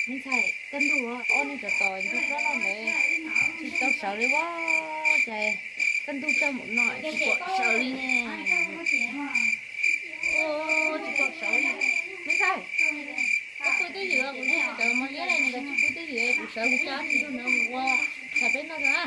Me ntxhais, kaj ntug ob neeg tsov tom ntug plaub loj ntawd tsis tau sawv li as, cas kaj ntug tag mus no tsis pom sawv li ne. Tsis pom sawv li. Me ntxhais, koj pw twj ywm, kuv tsis sawv mos liab li, nws tsis pw twj ywm, kuv sawv kuv coj ob neeg ntug no mus ua tshais peb noj na.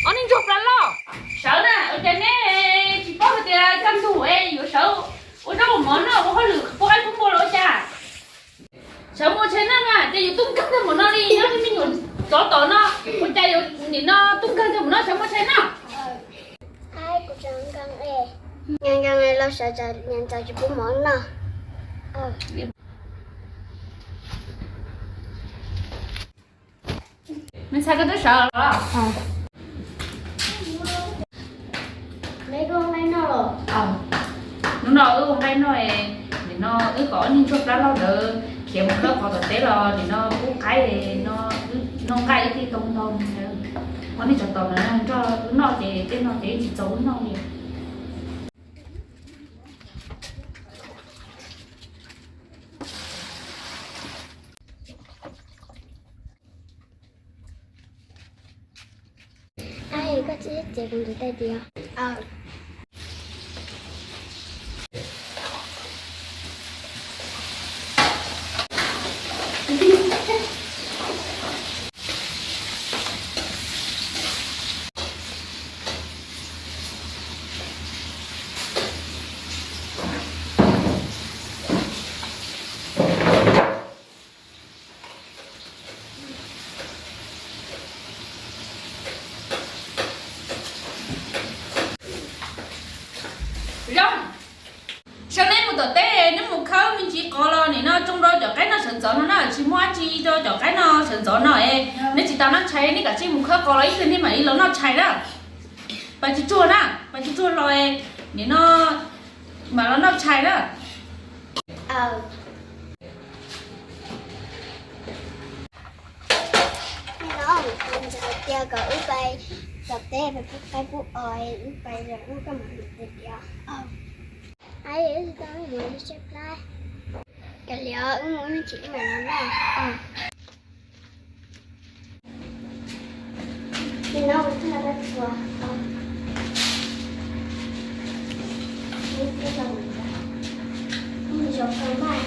Ob neeg ntsuag plab loj, sawv na, ua cas neb tsis paub hais tias kaj ntug es yuav sawv ua zaub ua mov noj ua hauj lwm pub qaib pub npua los ua cas? Sawv mus tshais noj mas, ces yus tub nkeeg tag mus no li, nyob li me nyuam tsov tom no, ua cas yus nim no tub nkeeg tag mus no, sawv mus tshais noj. Nkees los sawv, niam ntxawm tsis pub mov noj. Me ntxhais, koj twb sawv los? Neb ua nqaij noj los? Hnub no wb ua nqaij noj, nim no wb kom ob niag ntsuag plab loj ntawd khiav mus khawb qos tom teb los nim no pub qaib, noj nqaij ib teg tau ntau. Ob niag tsov tom ntawd nrog wb noj ces tej no ces wb tsis txaus wb noj li. Koj tsis txiav kuv ntawd tiag. Zoo, saib neb mus tom teb, neb mus khawb me ntsis qos los nim no tsoo rau cov qaib noj sawv ntxov no na, tsis muaj dab tsi rau cov qaib noj sawv ntxov no es neb tsis tau noj tshais, neb kav tsij mus khawb qos los ib pliag neb mam li los noj tshais na. Pais tsuag tsuag na, pais tsuag tsuag los nim no mam los noj tshais na. Ntxawm tias kom wb pais tom teb pais pub qaib pub os, wb pais los wb koj mam li tias. Wb tsis tau mus li tseb plab, kav liam wb mus ib me ntsis wb mam los noj. Nim no kuv twb los tau txuas. Zoo kawg mas.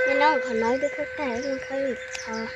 Nim no qhov no twb khawb tag, khawb li qhov.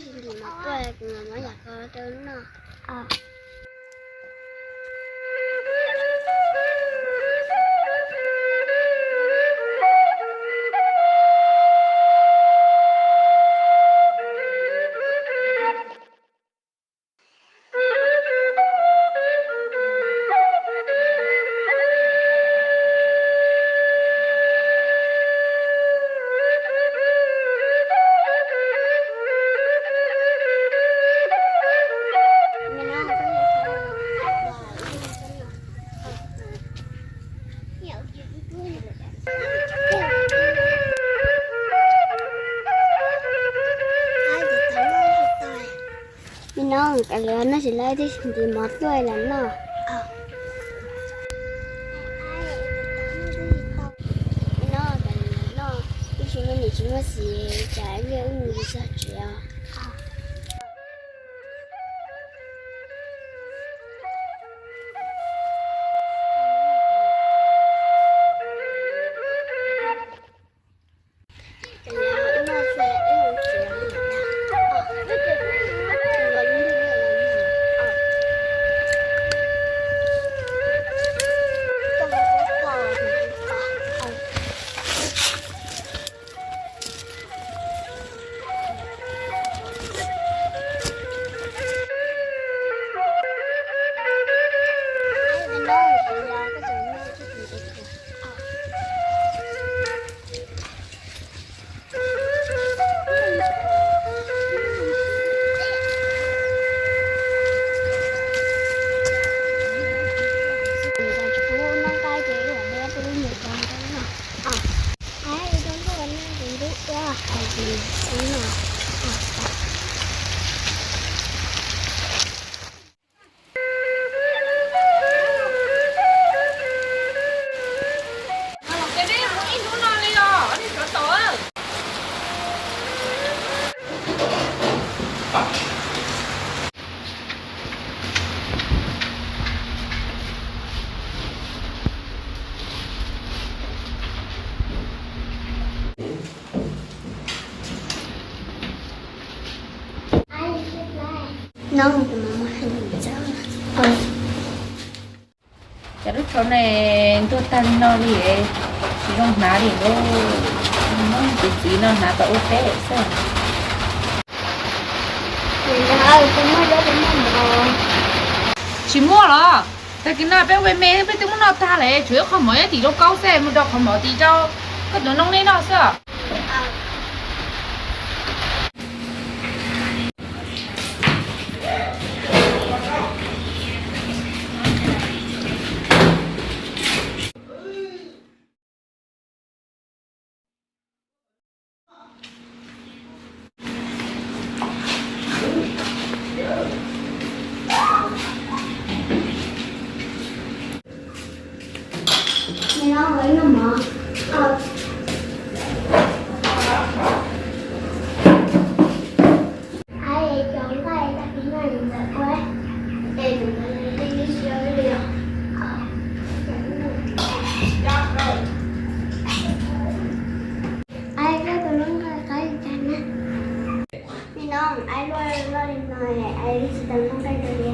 Ntim mov tuaj, kuv muab yam kho rau noj. Me no, kav liam no tsis laib thiab, ntim mov tuaj los noj. Me no, kav liam noj, ib tsis muaj niam tsis muaj txiv, tsam ib pliag wb mus txog tsev os. Cov lub tsho ne ntuag tag li no li, tsis zoo hnav li lauj. Muab tus txiv no hnav tau ua teb xwb. Tsis muaj los? Tag kis no peb ua me me, peb twb muab noj tag lawm, tshuav ib qho mov nyob tim zoo kaub xwb, mus rau qhov mov tim rau koj tus noob neb noj xwb. Ai, koj tus noob nqaij qab cas na. Me no, ai luaj luaj li no, ai tsis tau noob nqaij rau li.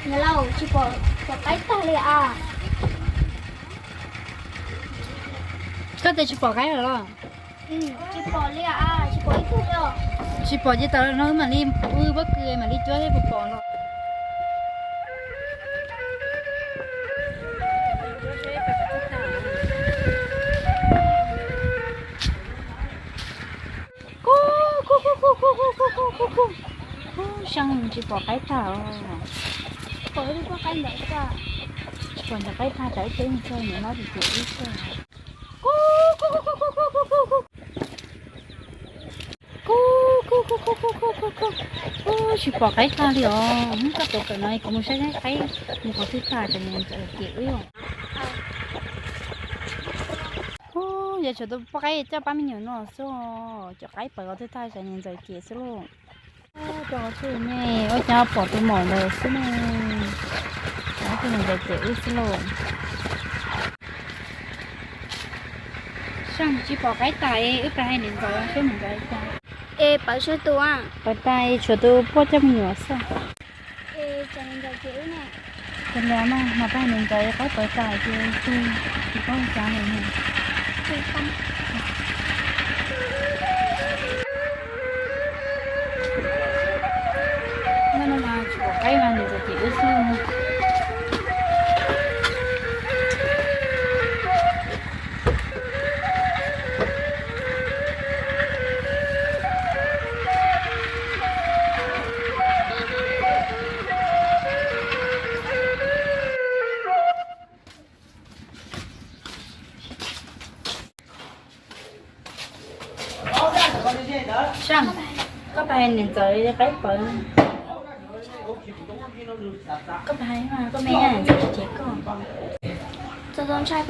Niam laus, tsis pom cov qaib tag li as. Koj tias tsis pom qaib lawm los? Tsis pom ces tas no wb mam li, wb pob kws mam li cuab thiab puas pom los. Kub, kub, kub, kub, kub, kub, kub, kub. Kub, seej tsis pom qaib tag os. Pom ib lub pob qaib ntawd tag. Tsis pom ntawm qaib tag, tsam ib teb mus txog niam hlob ces wb txog. Kub, kub, kub, kub, kub, kub, kub, kub. Kub, kub, kub, kub, kub, kub, kub. Kub, tsis pom qaib tag li os. Hnub koj tuav kawm no kuv mus saib saib qaib, mus qhov twg tag tsam niam ntxawm cem wb. Kub, yuav tshuav tus pob qaib coj pab me nyuam no xwb os. Cov qaib pawv qhov twg tag tsam niam ntxawm cem xwb lauj. Rau qhov twg ne, ua cas pom tus maum ntawd xwb ne. Tus niam ntxawm cem wb xwb lauj. Seej tsis pom qaib tas, wb pab hais niam ntxawm seb niam ntxawm cas. Es pawv tsawg tus? Pawv tas, tshuav tus poj coj me nyuam xwb. Ces li no mas pab hais niam ntxawm qaib pawv tas ces tsis, tsis paub cas li. Hnub no mas tsis pom qaib mas niam ntxawm cem wb xwb. Seej, koj pab hais niam ntxawm qaib pawv. Koj pab hais, koj me nyuam tsis cem koj. Es niam ntxawm,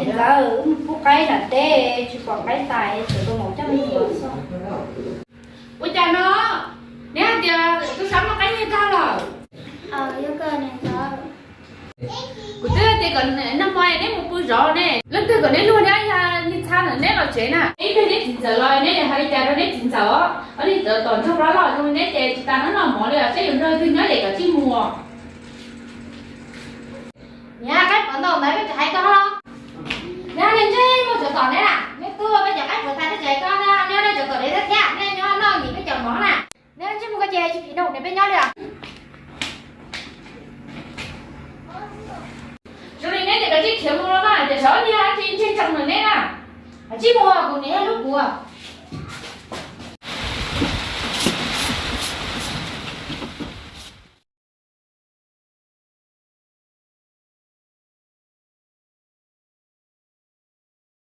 wb mus pub qaib nram teb tsis pom qaib tas, tshuav tus maum coj me nyuam xwb. Ua cas no? Neb hais tias tus sab muaj qaib nyiaj tag lawm. Kuv twb tias kom nag hmo neb mus pw zov ne, leej twg kom neb luag neb yog li txha ntawm neb los tsev na. Ib pliag neb txiv ntxawm los neb hais li cas rau neb txiv ntxawm os? Ob niag tawv tom ntsoog plab loj zoo li neb ces tsis tas noj noj mov li os, saib yuav nrog leej twg nyob ces kom tsij mus. Niam, qaib pawv ntau ntawd peb tsis hais koj los? Neb niag ntsej muag tsov tom neb na, neb tuaj peb cov qaib pawv tas peb tsis hais koj na, neb nyob neb tsov tom dev thiab thiab, neb nyob noj nkim peb cov mov na. Neb ntsej muag koj ces tsis phim noj neb peb nyob li os. Zoo li neb ces kom tsij khiav mus los mas, ces saib niag tsis ntseg tsees nrog neb na. Tsij mus, kuv niam yog lub kuv.